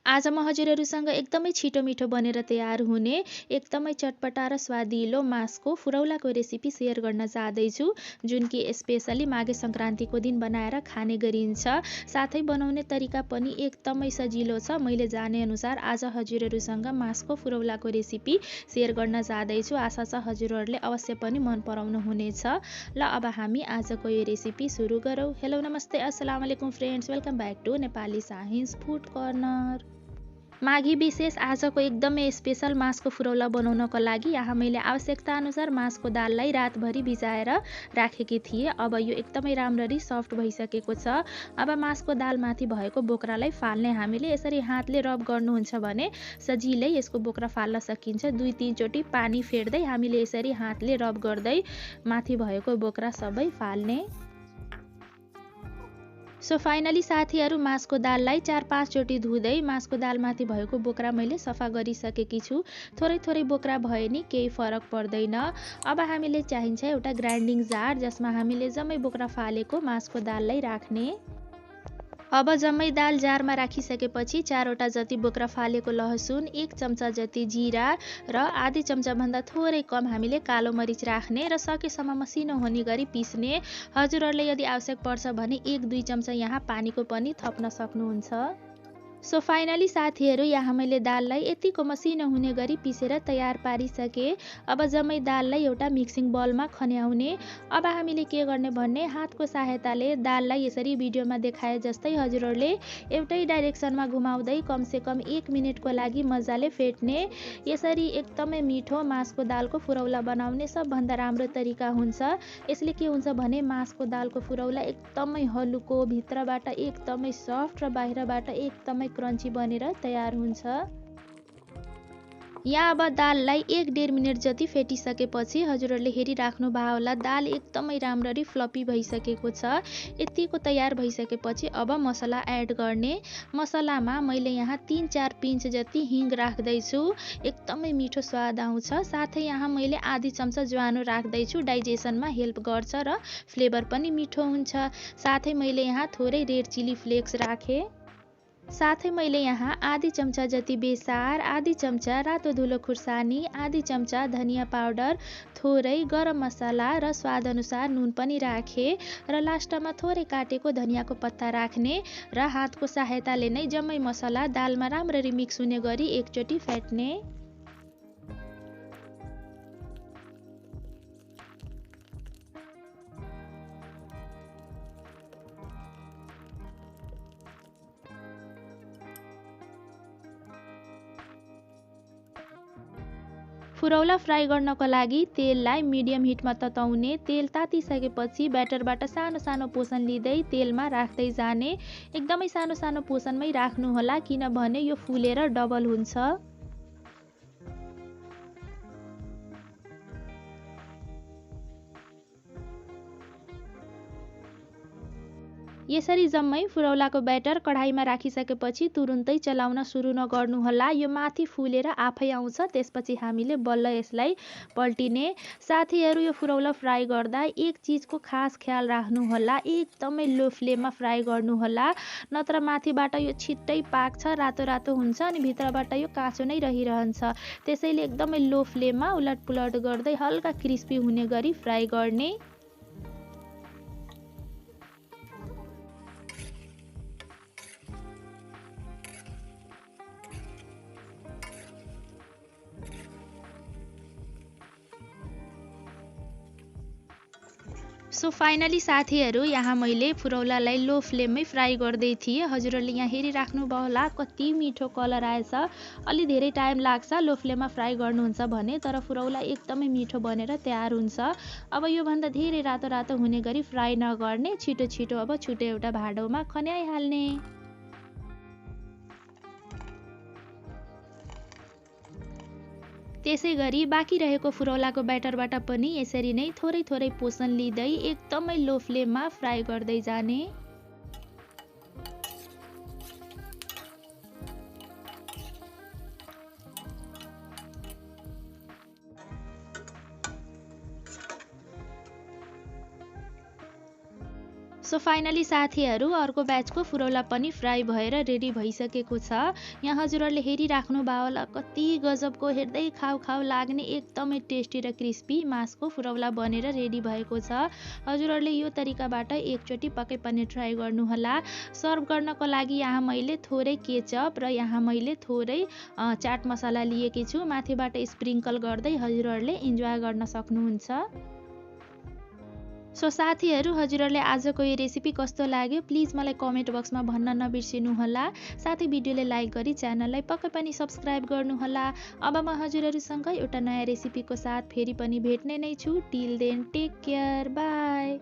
आज म हजुरहरूसँग एकदमै छिटो मिठो बनेर तयार हुने एकदमै चटपटा र स्वादिलो मासको फुरौलाको रेसिपी सेयर गर्न चाहदैछु, जुन कि स्पेसली माघे सङ्क्रान्तिको दिन बनाएर खाने गरिन्छ। साथै बनाउने तरिका पनि एकदमै सजिलो छ। मैले जाने अनुसार आज हजुरहरूसँग मासको फुरौलाको रेसिपी सेयर गर्न चाहदैछु। आशा छ हजुरहरूले अवश्य पनि मन पराउनु हुनेछ। ल अब हामी आजको यो रेसिपी सुरु गरौँ। हेलो नमस्ते अस्सलाम वालेकुम friends, welcome back to Nepali science food corner. Maghi विशेष आजको एकदमै स्पेसल मासको फुरौला बनाउनको लागि यहाँ मैले आवश्यकता अनुसार मासको दाललाई रातभरि भिजाएर राखेकी थिएँ। अब यो एकदमै राम्ररी सफ्ट भइसकेको छ। अब मासको दालमाथि भएको बोक्रालाई फाल्ने हामीले यसरी हातले रब गर्नुहुन्छ भने सजिलै यसको बोक्रा फाल्न सकिन्छ। 2-3 चोटि पानी फेर्दै हामीले यसरी हातले रब गर्दै माथि भएको बोक्रा सबै फाल्ने। सो फाइनली साथीहरू मासको दाललाई 4-5 चोटि धुँदै मासको दालमाथि भएको बोक्रा मैले सफा गरिसकेकी छु। थोरै बोक्रा भए नि केही फरक पर्दैन। अब हामीले चाहिन्छ एउटा ग्राइन्डिङ जार, जसमा हामीले जम्मै बोक्रा फालेको मासको दाललाई राख्ने। अब जम्मै दाल जारमा राखिसकेपछि 4वटा जति बोक्रा फालेको लहसुन, 1 चम्चा जति जिरा र आधी चम्चाभन्दा थोरै कम हामीले कालो मरिच राख्ने र सकेसम्म मसिनो हुने गरी पिस्ने। हजुरहरूले यदि आवश्यक पर्छ भने 1-2 चम्चा यहाँ पानीको पनि थप्न सक्नुहुन्छ। सो फाइनली साथीहरू यहाँ मैले दाललाई यतिको मसिनो हुने गरी पिसेर तयार पारिसके। अब जम्मै दाललाई एउटा मिक्सिङ बलमा खन्याउने। अब हामीले के गर्ने भन्ने हातको सहायताले दाललाई यसरी भिडियोमा देखाए जस्तै हजुरहरूले एउटै डाइरेक्सनमा घुमाउँदै कमसेकम 1 मिनेटको लागि मजाले फेट्ने। यसरी एकदमै मिठो मासको दालको फुरौला बनाउने सबभन्दा राम्रो तरिका हुन्छ। यसले के हुन्छ भने मासको दालको फुरौला एकदमै हलुको, भित्रबाट एकदमै सफ्ट र बाहिरबाट एकदमै क्रन्ची बनेर तयार हुन्छ। यहाँ अब दाललाई 1-1.5 मिनेट जति फेटिसकेपछि हजुरहरूले हेरिराख्नु भयो होला, दाल एकदमै राम्ररी फ्लपी भइसकेको छ। यतिको तयार भइसकेपछि अब मसला एड गर्ने। मसलामा मैले यहाँ 3-4 पिन्च जति हिङ राख्दैछु, एकदमै मिठो स्वाद आउँछ। साथै यहाँ मैले आधी चम्चा ज्वानो राख्दैछु, डाइजेसनमा हेल्प गर्छ र फ्लेभर पनि मिठो हुन्छ। साथै मैले यहाँ थोरै रेड चिली फ्लेक्स राखेँ। साथै मैले यहाँ आधी चम्चा जति बेसार, आधी चम्चा रातो धुलो खुर्सानी, आधी चम्चा धनिया पाउडर, थोरै गरम मसला र स्वादअनुसार नुन पनि राखेँ र लास्टमा थोरै काटेको धनियाको पत्ता राख्ने र हातको सहायताले नै जम्मै मसला दालमा राम्ररी मिक्स हुने गरी एकचोटि फेट्ने। फुरौला फ्राई गर्नको लागि तेललाई मिडियम हिटमा तताउने। तेल तातिसकेपछि ब्याटरबाट सानो सानो पोर्सन लिँदै तेलमा राख्दै जाने। एकदमै सानो सानो पोर्सनमै राख्नुहोला, किनभने यो फुलेर डबल हुन्छ। यसरी जम्मै फुरौलाको ब्याटर कढाईमा राखिसकेपछि तुरुन्तै चलाउन सुरु नगर्नुहोला, यो माथि फुलेर आफै आउँछ। त्यसपछि हामीले बल्ल यसलाई पल्टिने। साथीहरू यो फुरौला फ्राई गर्दा एक चिजको खास ख्याल राख्नुहोला, एकदमै लो फ्लेममा फ्राई गर्नुहोला, नत्र माथिबाट यो छिट्टै पाक्छ, रातो रातो हुन्छ अनि भित्रबाट यो काँचो नै रहिरहन्छ। त्यसैले एकदमै लो फ्लेममा उलटपुलट गर्दै हल्का क्रिस्पी हुने गरी फ्राई गर्ने। सो फाइनली साथीहरू यहाँ मैले फुरौलालाई लो फ्लेममै फ्राई गर्दै थिएँ। हजुरहरूले यहाँ हेरिराख्नु भयो होला कति मिठो कलर आएछ। अलि धेरै टाइम लाग्छ लो फ्लेममा फ्राई गर्नुहुन्छ भने, तर फुरौला एकदमै मिठो बनेर तयार हुन्छ। अब योभन्दा धेरै रातो रातो हुने गरी फ्राई नगर्ने, छिटो छिटो अब छुट्टै एउटा भाँडोमा खन्याइहाल्ने। त्यसै गरी बाँकी रहेको फुरौलाको ब्याटरबाट पनि यसरी नै थोरै पोर्सन लिँदै एकदमै लो फ्लेममा फ्राई गर्दै जाने। सो फाइनली साथीहरू अर्को ब्याचको फुरौला पनि फ्राई भएर रेडी भइसकेको छ। यहाँ हजुरहरूले हेरिराख्नु भयो होला कति गजबको हेर्दै खाउ खाउ लाग्ने एकदमै टेस्टी र क्रिस्पी मासको फुरौला बनेर रेडी भएको छ। हजुरहरूले यो तरिकाबाट एकचोटि पक्कै पनि ट्राई गर्नुहोला। सर्भ गर्नको लागि यहाँ मैले थोरै केचप र यहाँ मैले थोरै चाट मसला लिएकी छु। माथिबाट स्प्रिङ्कल गर्दै हजुरहरूले इन्जोय गर्न सक्नुहुन्छ। सो साथीहरू हजुरहरूले आजको यो रेसिपी कस्तो लाग्यो प्लिज मलाई कमेन्ट बक्समा भन्न नबिर्सिनुहोला। साथै भिडियोलाई लाइक गरी च्यानललाई पक्कै पनि सब्स्क्राइब गर्नुहोला। अब म हजुरहरूसँग एउटा नयाँ रेसिपीको साथ फेरि पनि भेट्ने नै छु। Till then take care, by.